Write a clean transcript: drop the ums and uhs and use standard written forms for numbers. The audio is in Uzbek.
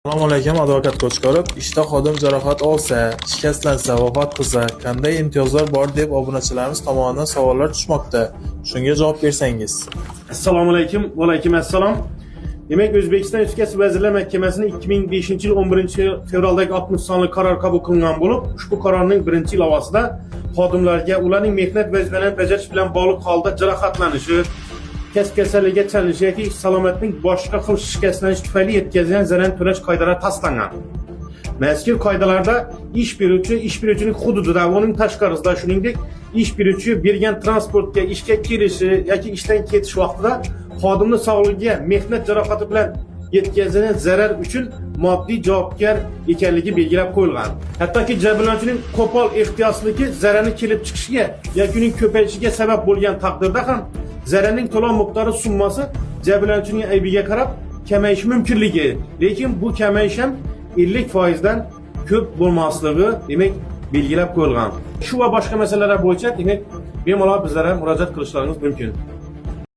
Assalomu alaykum, advokat Qo'chqorov. Ishda xodim jarohat olsa, shikastlansa, vafot qilsa, qanday imtiyozlar bor deb obunachilarimiz tomonidan savollar tushmoqda. Shunga javob bersangiz. Assalomu alaykum, va alaykum assalom. Demak, O'zbekiston Respublikasi Vazirlar Mahkamasining 2005 yil 11 fevraldagi 60 sonli qaror qabul qilingan bo'lib, ushbu qarorning birinchi ilovasida xodimlarga ularning mehnat vazifalarini bajarish bilan bog'liq holda jarohatlanishi, kasb kasalligiga chalinishi yoki salomatlikning boshqa xil shikastlanishi tufayli yetkazilgan zararni to'lash qoidalari tasdiqlangan. Mazkur qoidalarda ish beruvchi ish beruvchining hududida va uning tashqarisida, shuningdek, ish beruvchi bergan transportga ishga kelishi yoki ishdan ketish vaqtida xodimni sog'lig'iga mehnat jarohati bilan yetkazilgan zarar uchun moddiy javobgar ekanligi belgilab qo'yilgan. Hattoki jabrlanuvchining qo'pol ehtiyotsizligi zararni kelib chiqishiga yoki uning ko'payishiga sabab bo'lgan taqdirda ham zararning to'lov miqdori summasi jabrlanuvchining aybiga qarab kamayishi mumkinligi, lekin bu kamayish ham 50% dan ko'p bo'lmasligi, demak, belgilab qo'yilgan. Shu va boshqa masalalar bo'yicha, demak, bemalol bizlarga murojaat qilishlaringiz mumkin.